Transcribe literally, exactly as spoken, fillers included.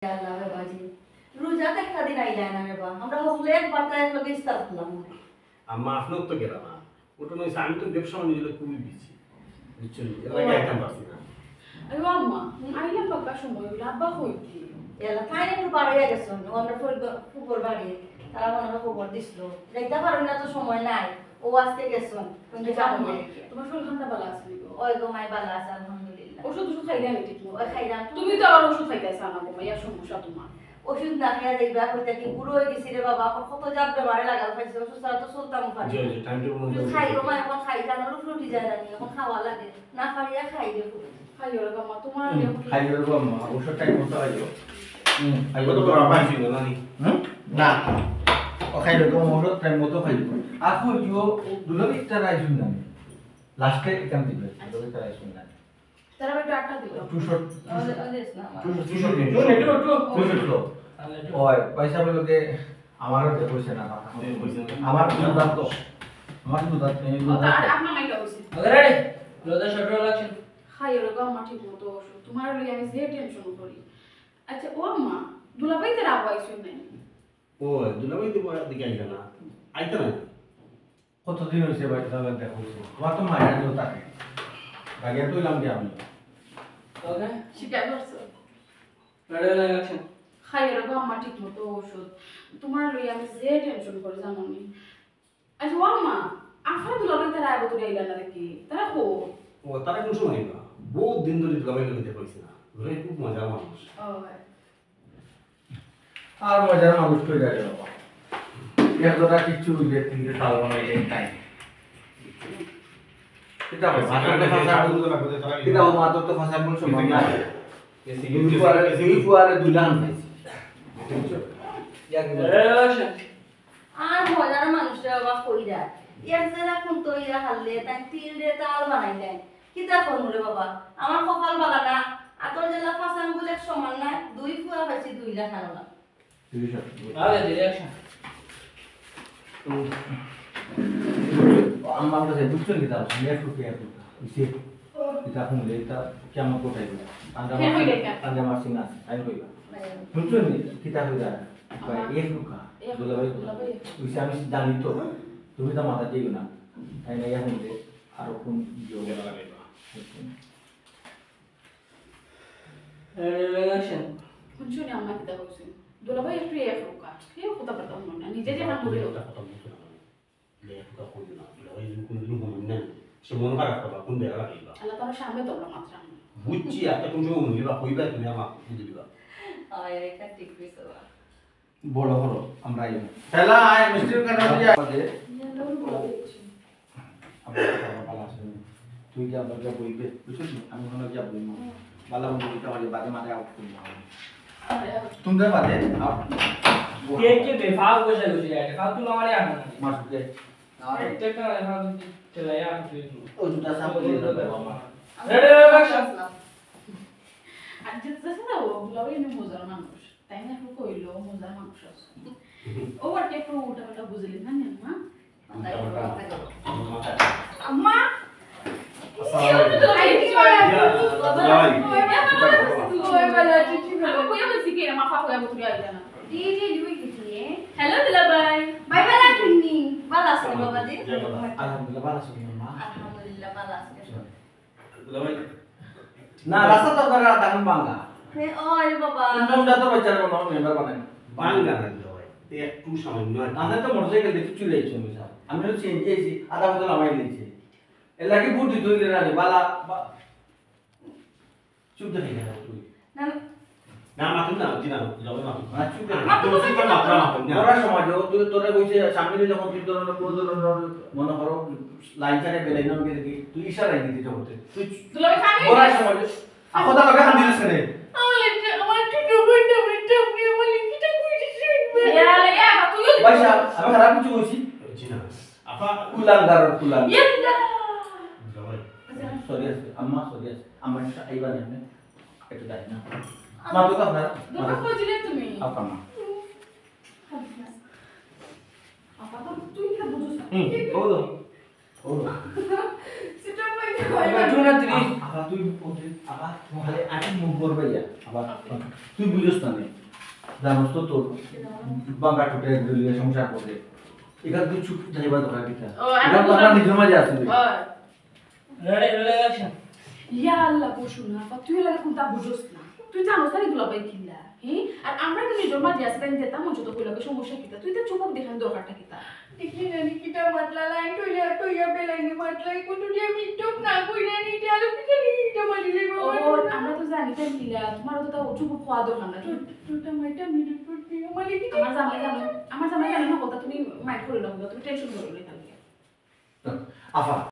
আল্লাহ রে বাবাজি, রোজাত একটা দিন আইলা না রে বা, আমরা হকলে একবার তাই একলগে ইফতার করলাম না। আম্মা, আপনি তো গেলা না, ওটা নয়, আমি তো ব্যবসা বাণিজ্য খুবই বিজি, বুঝছেন? এর আগে আইতাম পারছি না। আরে আম্মা, আইলাম বাক্কা সময় অইলো, আব্বা কই কি? এলা তাই একটু বাড়িয়ে গেছেন, ও আমরা ফুলব-, ফুবর বাড়ি, তারা মনে হয় খবর দিছিল, যাইতে পারো না তো সময় নাই, ও আজকে গেছেন, তুমি আচ্ছা, যাও আম্মা, গিয়ে। তোমার শরীর খানটা ভালো আছে নি গো? ওই গো মাই ভালো আছে, আলহামদুলিল্লাহ। ওষুধ ওষুধ খাইলে আমি ঠিক মতো। ওই খাইলাম। তুমি তো আবার ওষুধ খাইতে চাও না গো মাই, আর সমস্যা তোমার। ওষুধ না খাইয়া দেখবা, কইতা কি বুড়ো হয়ে গেছি রে বাবা, এখন কত জাত বেমারে লাগাল পাইছে, ওষুধ ছাড়া তো চলতাম পারি জি, না। জি, টাইম টেবিল মতো ওষুধ খাই গো মাই, এখন খাই, কারণ রুটি রুটি যায় না নি, এখন খাওয়া লাগে, না পারিয়া খাই রে। খাইও রে বাবা, তোমার হুম, খাইও রে বাবা, ওষুধ টাইম মতো খাইও। হুম, খাইও কত রে বড় বাবা। পাইছি গো, নানি? হুম? না। ও খাইও রে বাবা, ওষুধ টাইম মতো খাইও। আর কই দিও, দুলাভাই তারা আইছইন না। লাস্টে এখান দিবে, দুলাভাই তারা আইছইন না। তারা একটু আটটা দিও। টু শট, ওদের, ওদের না, আমার। Two shot, two shot, two shot, two shot. ওই, পয়সা বলতে আমারও তো পয়সা না, আমার তো দুধাত তো। আমার দুধাত, এই ও, দুধাত তার তো। আপনার মাইন্ড অবশ্যই। ওদের রেডি? রোজা শর্ট লাগছে। খাইও রে বাবা, ঠিক মতো ওষুধ। তোমার লই আমি যে টেনশন করি। আচ্ছা, ও আম্মা, দুলাভাই তারা আব্বা আইছইন নাই? ও, দুলাভাই তো বড় দিকে আইলা না। আইতা না। কতদিন হইছে ভাই, তাহলে দেখা হইছে। তোমার তো মায়া নিয়েও থাকে। রাগিয়া তো হইলাম কি আমি? ওকে। স্বীকার করছো। রেডি হয়ে গেছে। খাইও রে বাবা, আম্মা ঠিক মতো ওষুধ। তোমার লই আমি যে টেনশন করি, জানো নি? আচ্ছা, ও আম্মা, আফা দুলাভাই তারা আগে তো আইলা না দেখি। তারা কো? ও, তারা কোন সময় আইবা? বহুত দিন ধরে দুলাভাই লগে দেখা হইছে না। দুলাভাই খুব মজার মানুষ। ও, ভাই। আর মজার মানুষ কই যায় রে বাবা? এক দুটা কিচ্ছু হইলে তিনটে তাল বানাইলে তাই। এটা হয়, মাথার তো ফাঁসা বল, এটা হয়, মাথার তো ফাঁসা বল সমান না। দুই ফুয়ারে, দুই ফুয়ারে দুই লাখান পাইছি। বুঝছো? ইয়ার কি বলে? আর মজার মানুষ রে বাবা কইরা। এক জেলা কোন তো ইয়া হারলে, তাই তিল রে তাল বানাইলেন। কিতা করমু রে বাবা? আমার কপাল বালা না। আতর জেলা ফাঁসান বলে এক সমান না। দুই ফুয়া পাইছি দুই লাখান ওলা। আরে, ধীরে action। হুম। আমার কাছে বুঝছেন কিতা? আমি একটু কি একটু। ইসে, কিতা শুনলে, কিতা কিয়ামত কোথায় গেল? তান্ডা হ্যাঁ, মারছি, হইলে কিতা? তান্ডা মারছি না, আমি কইবা। হ্যাঁ। বুঝছেন নি? কিতা কইরা? ভাই, আমার এক রুকা। এক দুলাভাই, দুলাভাই। ওইসে আমি জানি তো। তুমি তো মাথা দিও না। তাই না, এখন যে আরো কোন ইয়ে হবে? বুঝছেন? Action। শুনছো নি আম্মা কিতা কইছে? দুলাভাই একটু এক রুকা। কেউ কথা বার্তা শুনো না। নিজে যে হাত ধরে কথা কথা বলছো না। লে কথা কইও না। দুলাভাই যদি কোনোদিন হুনুন না, সে মন খারাপ করবা, কোন বেলা লাগাইবা? আল্লাহ তাআলার সামনে তো আমরা মাত্র আম্মা। বুঝছি, একটা কোন সময় হুনিবা, কইবা তুমি আমার বুঝে দিবা। আয়, এটা ঠিক কইছো বা। বড় হলো, আমরা এই খেলা আয় মিষ্টির কাটা দিয়া বাজে। ইয়া, লোক বড় হয়েছে। আমরা বাবা ভালো আছেন। তুই কি আবার যা বইবে, বুঝছিস? আমি ওখানে যা বইব। বালা বন্ধু দিতে পারি, বাদে মাঝে আউট করবো। তোমরা বাদে আউট। কে কে বেফাল বসে বসে যায়, ফালতু মারে এখন। মাসুকে। আর একটা একটা বেফাল খেলাইয়া আউট হয়ে গেল। ও দুটা সাপ দিয়ে দাও, বাবা মা। Ready, ready, action. আর যে, যে, যে, ও, ওগুলা ওই এমনি মজার মানুষ। তাই না? একটু কইলো, মজার মানুষ আছে। ও আর কি একটু উল্টাপাল্টা বুঝলি না, নে, মা? উল্টাপাল্টা। আম্মা! আসসালামু আলাইকুম। এই কি করে? ভাই। তুই ভালো আছিস? তুই ভালো আছিস? আমি কইয়া বলছি কি, মা, পাপা কইয়া বলছি, আইলা না। এই যে, লুই কি দিয়ে? হ্যালো, দুলাভাই। ভাই, ভালো আছেন নি? ভালো আছি, বাবা জি। আলহামদুলিল্লাহ, ভালো আছি, মা। আলহামদুলিল্লাহ, ভালো আছি। দুলাভাই। না, রাস্তা তো আপনারা দাম ভাঙা। হে, ওই বাবা। উল্টা উল্টা তো বাচ্চারা কোনো মেম্বার বানায় না। ভাঙা না দুলাভাই। এই একটু সামান্য আর কি। তাদের তো মোটরসাইকেল দেখে চলে যাচ্ছে, আমি স্যার। আমি তো সিএনজি আইছি, আধা বোতল আমায় দিয়েছে। এর লাগে বুট দিতে হইলে না রে, বালা, বা-, চুপ দেখে গেল তুই। না, না। না, মাতুন না, জি না, দুলাভাই মাতুন। না, চুপ দেখে। মাতুন, মাতুন, মাতুন, মাতুন, মাতুন, না। ওরা সমাজে, ও তুই, তোরা কইছে, সামনে যখন তুই তোর, তোর, তোর, তোর, মনে করো, লাইন ছাড়া বেলাই না, আমাকে দেখি, তুই ইশারায় দিতে হতে। তুই দুলাভাই, সামনে ওরা দে। সমাজে, আ, কথা লগে হাত দিলিস কেনে? আমার লেট্রিন, আমার একটু ডুবুন, ডুবুন, ডুবুন, আমার লেট্রিনটা কই দিছে? ইয়া, ইয়া, তুইও দিবি। ভাই সাহেব, আমি খারাপ কিছু কইছি? জি না। আপা। কুলাঙ্গার, কুলাঙ্গার। ইয়া, ইয়া। দুলাভাই। সরি আছে, আম্মা, সরি আছে। আম্মা, একটু আইবা না, একটু যাই না। মা, তো আপনার, দুলাভাই, কই দিলে তুমি? আপা, মা। আপা, তো তুই কি বুঝছ না? হুম, ও তো। ও। সেটা ভাই। তুই না তুই। আবার তুই ওকে, আবার খালি আগে মুখ করবে ইয়া। আবার তুই বুঝোস না নি। জানোস তো তোর বাঙ্গা ঠোঁটে দলীয় সংসার করে। এখানে তুই চুপ যাইবার দরকার কিতা? ও, আমি এটা তো আমরা বুঝলাম। নিজের মাঝে আছি। ও। Ready, ready, action। ইয়া আল্লাহ, বসু না, আফা, তুই লাগে কোনটা বুঝোস না। তুই জানোস না নি দুলাভাই কিলা, হি? আর আমরা তো নিজের মাঝে আছি, তাই যেটা মন চায় কইলে সমস্যা কিতা? তুই তো চুপ দেখান দরকারটা কিতা? দেখলি না নি কিতা মাতলা, লাইন টইয়া টইয়া বেলাইনে মাতলা, এই কুটুরি আমি টক না কই না নি, এটা আলু পিঠা নি, এটা মারি লইব। ও, আমরা তো জানি, তাই কিলা, তোমার তো তাও চুপ খাওয়া দরকার না। তুই, তুই তো মাইটা মিনিট পর তুই আমার কি আমার জামাই জানো, আমার জামাই জানো না কথা, তুমি মাইন্ড করো না, তুমি টেনশন করো না খালি। আফা,